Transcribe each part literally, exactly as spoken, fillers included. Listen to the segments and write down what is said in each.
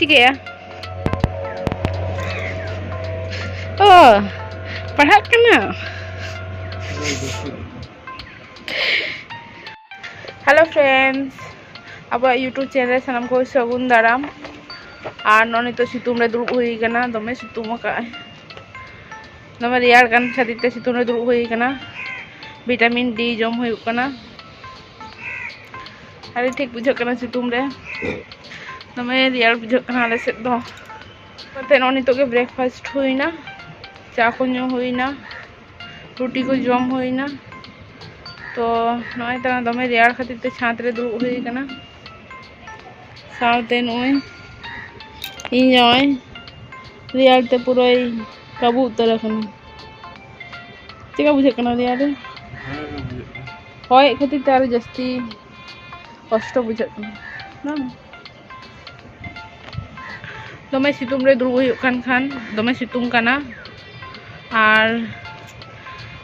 ᱪᱤᱠᱟᱹᱭᱟ? ᱚ, ᱯᱟᱲᱦᱟᱜ ᱠᱟᱱᱟ᱾ Hello friends, ᱟᱵᱚᱣᱟᱜ YouTube channel ᱨᱮ ᱥᱟᱱᱟᱢ ᱠᱚ ᱥᱟᱹᱜᱩᱱ ᱫᱟᱨᱟᱢ᱾ ᱟᱨ ᱱᱚᱜᱼᱚᱭ ᱱᱤᱛᱚᱜ ᱥᱤᱛᱩᱝ ᱨᱮ ᱫᱩᱲᱩᱵ ᱦᱩᱭ ᱟᱠᱟᱱᱟ, ᱫᱚᱢᱮ ᱥᱤᱛᱩᱝ ᱟᱠᱟᱫᱼᱟᱭ᱾ ᱫᱚᱢᱮ ᱨᱮᱭᱟᱲ ᱠᱟᱱ ᱠᱷᱟᱹᱛᱤᱨ ᱛᱮ ᱥᱤᱛᱩᱝ ᱨᱮ ᱫᱩᱲᱩᱵ ᱦᱩᱭ ᱟᱠᱟᱱᱟ᱾ ᱵᱷᱤᱴᱟᱢᱤᱱ ᱰᱤ ᱡᱚᱢ ᱦᱩᱭᱩᱜ ᱠᱟᱱᱟ᱾ ᱟᱹᱰᱤ ᱴᱷᱤᱠ ᱵᱩᱡᱷᱟᱹᱜ ᱠᱟᱱᱟ ᱥᱤᱛᱩᱝ ᱨᱮ, ᱫᱚᱢᱮ ᱨᱮᱭᱟᱲ ᱵᱩᱡᱷᱟᱹᱜ ᱠᱟᱱᱟ ᱟᱞᱮ ᱥᱮᱫ ᱫᱚ᱾ ᱱᱚᱜᱼᱚᱭ ᱱᱤᱛᱚᱜ ᱜᱮ breakfast ᱦᱩᱭᱱᱟ, ᱪᱟ ᱠᱚ ᱧᱩ ᱦᱩᱭᱱᱟ, ᱨᱩᱴᱤ ᱠᱚ ᱡᱚᱢ ᱦᱩᱭᱱᱟ᱾ ᱛᱚ ᱱᱚᱜᱼᱚᱭ ᱛᱟᱨᱟ ᱫᱚᱢᱮ ᱨᱮᱭᱟᱲ ᱠᱷᱟᱹᱛᱤᱨ ᱛᱮ ᱪᱷᱟᱸᱫᱽ ᱨᱮ ᱫᱩᱲᱩᱵ ᱦᱩᱭ ᱟᱠᱟᱱᱟ᱾ ᱥᱟᱶᱛᱮ ᱱᱚᱜᱼᱚᱭ ᱤᱧ ᱡᱟᱶᱟᱭ ᱨᱮᱭᱟᱲ ᱛᱮ ᱯᱩᱨᱟᱹᱭ ᱠᱟᱹᱵᱩ ᱩᱛᱟᱹᱨ ᱟᱠᱟᱱᱟ᱾ ᱪᱮᱫᱠᱟ ᱵᱩᱡᱷᱟᱹᱜ ᱠᱟᱱᱟ ᱨᱮᱭᱟᱲ ᱨᱮ? ᱦᱚᱭᱮᱫ ᱠᱷᱟᱹᱛᱤᱨ ᱛᱮ ᱟᱨᱚ ᱡᱟᱹᱥᱛᱤ ᱠᱚᱥᱴᱚ ᱵᱩᱡᱷᱟᱹᱜ ᱠᱟᱱᱟ, ᱵᱟᱝ? ᱫᱚᱢᱮ ᱥᱤᱛᱩᱝ ᱨᱮ ᱫᱩᱲᱩᱵ ᱦᱩᱭᱩᱜ ᱠᱟᱱ ᱠᱷᱟᱱ ᱫᱚᱢᱮ ᱥᱤᱛᱩᱝ ᱠᱟᱱᱟ, ᱟᱨ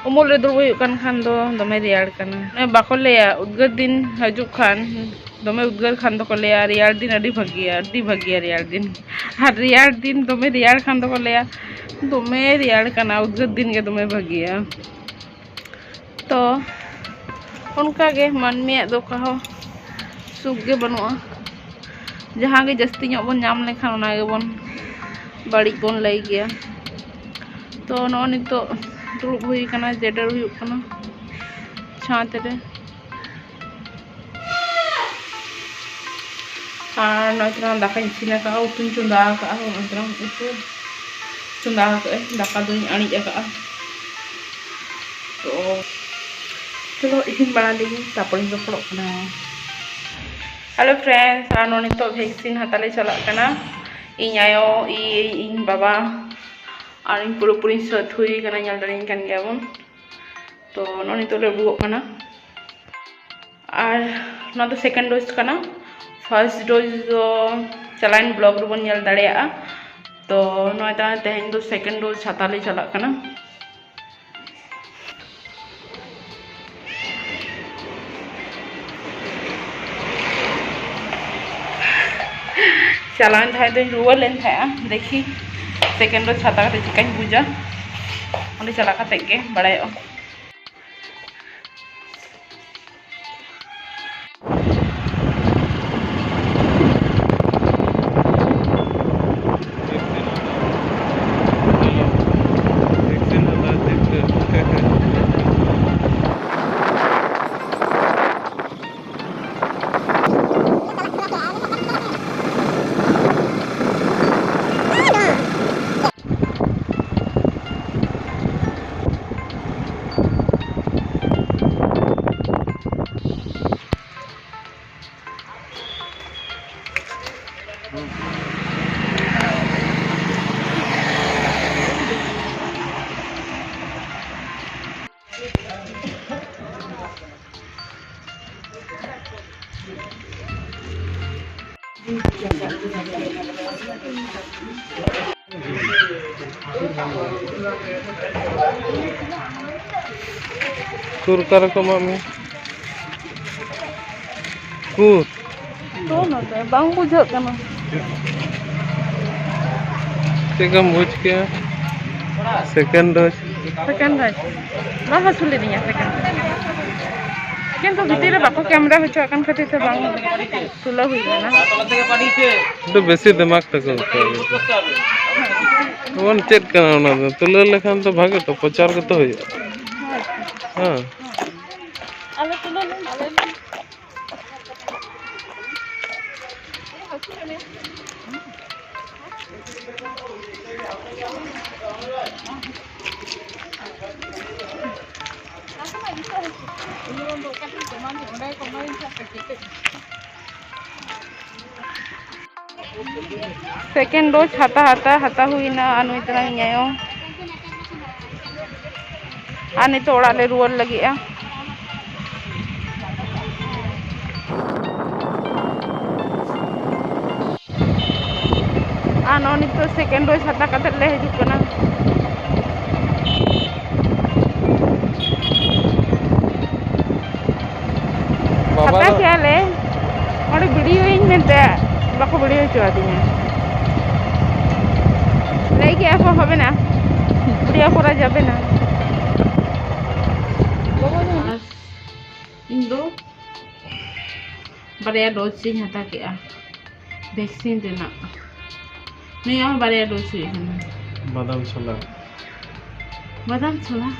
ᱩᱢᱩᱞ ᱨᱮ ᱫᱩᱲᱩᱵ ᱦᱩᱭᱩᱜ ᱠᱟᱱ ᱠᱷᱟᱱ ᱫᱚ ᱫᱚᱢᱮ ᱨᱮᱭᱟᱲ ᱠᱟᱱᱟ᱾ ᱚᱱᱮ ᱵᱟᱠᱚ ᱞᱟᱹᱭᱟ, ᱩᱫᱽᱜᱟᱹᱨ ᱫᱤᱱ ᱦᱤᱡᱩᱜ ᱠᱷᱟᱱ, ᱫᱚᱢᱮ ᱩᱫᱽᱜᱟᱹᱨ ᱠᱷᱟᱱ ᱫᱚᱠᱚ ᱞᱟᱹᱭᱟ ᱨᱮᱭᱟᱲ ᱫᱤᱱ ᱟᱹᱰᱤ ᱵᱷᱟᱹᱜᱤᱭᱟ, ᱟᱹᱰᱤ ᱵᱷᱟᱹᱜᱤᱭᱟ ᱨᱮᱭᱟᱲ ᱫᱤᱱ᱾ ᱟᱨ ᱨᱮᱭᱟᱲ ᱫᱤᱱ ᱫᱚᱢᱮ ᱨᱮᱭᱟᱲ ᱠᱷᱟᱱ ᱫᱚᱠᱚ ᱞᱟᱹᱭᱟ ᱫᱚᱢᱮ ᱨᱮᱭᱟᱲ ᱠᱟᱱᱟ, ᱩᱫᱽᱜᱟᱹᱨ ᱫᱤᱱ ᱜᱮ ᱫᱚᱢᱮ ᱵᱷᱟᱹᱜᱤᱭᱟ᱾ ᱛᱚ ᱚᱱᱠᱟᱜᱮ ᱢᱟᱹᱱᱢᱤᱭᱟᱜ ᱫᱚ ᱚᱠᱟ ᱦᱚᱸ ᱥᱩᱠ ᱜᱮ ᱵᱟᱹᱱᱩᱜᱼᱟ᱾ ᱡᱟᱦᱟᱸ ᱜᱮ ᱡᱟᱹᱥᱛᱤ ᱧᱚᱜ ᱵᱚᱱ ᱧᱟᱢ ᱞᱮᱠᱷᱟᱱ ᱚᱱᱟ ᱜᱮᱵᱚᱱ ᱵᱟᱹᱲᱤᱡ ᱵᱚᱱ ᱞᱟᱹᱭ ᱜᱮᱭᱟ᱾ ᱛᱚ ᱱᱚᱜᱼᱚᱭ ᱱᱤᱛᱚᱜ ᱫᱩᱲᱩᱵ ᱦᱩᱭ ᱟᱠᱟᱱᱟ, ᱡᱮᱰᱮᱨ ᱦᱩᱭᱩᱜ ᱠᱟᱱᱟ ᱪᱷᱟᱸᱫᱽ ᱨᱮ᱾ ᱟᱨ ᱱᱚᱜᱼᱚᱭ ᱛᱟᱞᱟᱝ ᱫᱟᱠᱟᱧ ᱤᱥᱤᱱ ᱟᱠᱟᱫᱼᱟ, ᱩᱛᱩᱧ ᱪᱚᱸᱫᱟ ᱟᱠᱟᱫᱼᱟ, ᱱᱚᱜᱼᱚᱭ ᱛᱟᱞᱟᱝ ᱩᱛᱩ ᱪᱚᱸᱫᱟ ᱟᱠᱟᱫᱼᱟᱹᱧ, ᱫᱟᱠᱟ ᱫᱚᱧ ᱟᱹᱬᱤᱡ ᱟᱠᱟᱫᱼᱟ᱾ ᱛᱚ ᱪᱚᱞᱚ ᱤᱥᱤᱱ ᱵᱟᱲᱟ ᱞᱮᱜᱤᱧ, ᱛᱟᱨᱯᱚᱨᱮᱧ ᱨᱚᱯᱚᱲᱚᱜ ᱠᱟᱱᱟ᱾ Hello friends, ᱟᱨ ᱱᱚᱜᱼᱚᱭ ᱱᱤᱛᱚᱜ vaccine ᱦᱟᱛᱟᱣ ᱞᱮ ᱪᱟᱞᱟᱜ ᱠᱟᱱᱟ᱾ ᱤᱧ ᱟᱭᱳ, ᱤᱧ, ᱤᱧ ᱵᱟᱵᱟ ᱟᱨ ᱤᱧ ᱯᱩᱨᱟᱹᱯᱩᱨᱤᱧ ᱥᱟᱹᱛ ᱦᱩᱭ ᱠᱟᱱᱟ, ᱧᱮᱞ ᱫᱟᱲᱮᱭᱟᱹᱧ ᱠᱟᱱ ᱜᱮᱭᱟ ᱵᱚᱱ᱾ ᱛᱚ ᱱᱚᱜᱼᱚᱭ ᱱᱤᱛᱚᱜ ᱞᱮ ᱩᱰᱩᱠᱚᱜ ᱠᱟᱱᱟ᱾ ᱟᱨ ᱱᱚᱣᱟ ᱫᱚ second dose ᱠᱟᱱᱟ᱾ First dose ᱫᱚ ᱪᱟᱞᱟᱣᱮᱱ vlog ᱨᱮᱵᱚᱱ ᱧᱮᱞ ᱫᱟᱲᱮᱭᱟᱜᱼᱟ᱾ ᱛᱚ ᱱᱚᱜᱼᱚᱭ ᱛᱟ-, ᱛᱮᱦᱮᱧ ᱫᱚ second dose ᱦᱟᱛᱟᱣ ᱞᱮ ᱪᱟᱞᱟᱜ ᱠᱟᱱᱟ᱾ ᱪᱟᱞᱟᱣᱮᱱ ᱫᱷᱟᱣ ᱫᱚᱧ ᱨᱩᱣᱟᱹ ᱞᱮᱱ ᱛᱟᱦᱮᱸᱜᱼᱟ, ᱫᱮᱠᱷᱤ second dose ᱦᱟᱛᱟᱣ ᱠᱟᱛᱮ ᱪᱤᱠᱟᱹᱧ ᱵᱩᱡᱟ, ᱚᱸᱰᱮ ᱪᱟᱞᱟᱣ ᱠᱟᱛᱮ ᱜᱮ ᱵᱟᱲᱟᱭᱚᱜᱼᱟ᱾ ᱥᱩᱨ ᱚᱠᱟ ᱨᱮᱠᱚ ᱮᱢᱟᱜ ᱢᱮ? ᱩᱠᱩᱨ? ᱛᱚ ᱱᱚᱰᱮ ᱵᱟᱝ ᱵᱩᱡᱷᱟᱹᱜ ᱠᱟᱱᱟ᱾ ᱪᱮᱫ ᱞᱮᱠᱟᱢ ᱵᱩᱡᱽ ᱠᱮᱜᱼᱟ? Second dose? Second dose ᱵᱟᱝ ᱦᱟᱹᱥᱩ ᱞᱤᱫᱤᱧᱟ second dose, ᱠᱤᱱᱛᱩ ᱵᱷᱤᱛᱤᱨ ᱨᱮ ᱵᱟᱠᱚ camera ᱦᱚᱪᱚᱣᱟᱜ ᱠᱟᱱ ᱠᱷᱟᱹᱛᱤᱨ ᱛᱮ ᱵᱟᱝ ᱛᱩᱞᱟᱹᱣ ᱦᱩᱭ ᱞᱮᱱᱟ᱾ ᱟᱫᱚ ᱵᱮᱥᱤ ᱫᱤᱢᱟᱜᱽ ᱛᱟᱠᱚ ᱚᱱᱠᱟ ᱜᱮ᱾ ᱡᱮᱢᱚᱱ ᱪᱮᱫ ᱠᱟᱱᱟ ᱚᱱᱟ ᱫᱚ? ᱛᱩᱞᱟᱹᱣ ᱞᱮᱠᱷᱟᱱ ᱫᱚ ᱵᱷᱟᱜᱮ ᱛᱚ, ᱯᱨᱚᱪᱟᱨ ᱜᱮᱛᱚ ᱦᱩᱭᱩᱜᱼᱟ᱾ ᱦᱮᱸ᱾ ᱟᱞᱮ ᱛᱩᱞᱟᱹᱣ ᱞᱮ ᱟᱞᱮ Second dose ᱦᱟᱛᱟ ᱦᱟᱛᱟ ᱦᱟᱛᱟ ᱦᱩᱭᱱᱟ, ᱟᱨ ᱱᱩᱭ ᱛᱟᱞᱟᱝ ᱤᱧ ᱟᱭᱳ᱾ ᱟᱨ ᱱᱤᱛᱚᱜ ᱚᱲᱟᱜ ᱞᱮ ᱨᱩᱣᱟᱹᱲ ᱞᱟᱹᱜᱤᱫᱼᱟ᱾ ᱟᱨ ᱱᱚᱜᱼᱚᱭ ᱱᱤᱛᱚᱜ second dose ᱦᱟᱛᱟᱣ ᱠᱟᱛᱮᱫ ᱞᱮ ᱦᱤᱡᱩᱜ ᱠᱟᱱᱟ᱾ ᱵᱟᱵᱟ ᱦᱟᱛᱟᱣ ᱫᱚ ᱠᱮᱜᱼᱟ ᱞᱮ, ᱚᱸᱰᱮ video ᱤᱧ ᱢᱮᱱᱛᱮ᱾ ᱵᱟᱠᱚ ᱵᱷᱤᱲᱤ ᱦᱚᱪᱚ ᱟᱹᱫᱤᱧᱟ᱾ ᱞᱟᱹᱭ ᱠᱮᱜᱼᱟ ᱠᱚ, "ᱦᱚᱵᱮ ᱱᱟ, ᱵᱷᱤᱲᱤ ᱠᱚᱨᱟ ᱡᱟᱵᱮ ᱱᱟ᱾" ᱟᱨ ᱤᱧ ᱫᱚ ᱵᱟᱨᱭᱟ ᱰᱳᱡᱽ ᱤᱧ ᱦᱟᱛᱟᱣ ᱠᱮᱜᱼᱟ ᱵᱷᱮᱠᱥᱤᱱ ᱨᱮᱱᱟᱜ᱾ ᱱᱩᱭᱟᱜ ᱦᱚᱸ ᱵᱟᱨᱭᱟ ᱰᱳᱡᱽ ᱦᱩᱭ ᱠᱟᱱᱟ᱾ ᱵᱟᱫᱟᱢ ᱪᱷᱳᱞᱟ᱾ ᱵᱟᱫᱟᱢ ᱪᱷᱳᱞᱟ?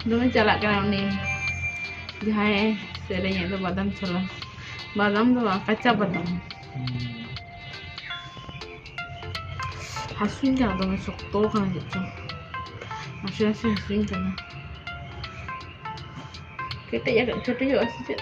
ᱫᱚᱢᱮ ᱪᱟᱞᱟᱜ ᱠᱟᱱᱟ ᱩᱱᱤ ᱡᱟᱦᱟᱸᱭ ᱥᱮᱨᱮᱧᱮᱫ ᱫᱚ, ᱵᱟᱫᱟᱢ ᱪᱷᱳᱞᱟ᱾ ᱵᱟᱫᱟᱢ ᱫᱚ ᱵᱟᱝ, ᱠᱟᱸᱪᱟ ᱵᱟᱫᱟᱢ᱾ ᱦᱩᱸ᱾ ᱦᱟᱹᱥᱩᱧ ᱠᱟᱱᱟ ᱫᱚᱢᱮ, ᱥᱚᱠᱛᱚ ᱠᱟᱱᱟ ᱪᱮᱫ ᱪᱚᱝ᱾ ᱱᱟᱥᱮ ᱱᱟᱥᱮ ᱦᱟᱹᱥᱩᱧ ᱠᱟᱱᱟ᱾ ᱠᱮᱴᱮᱡ ᱟᱠᱟᱫ, ᱠᱮᱴᱮᱡᱚᱜᱼᱟ ᱥᱮ ᱪᱮᱫ?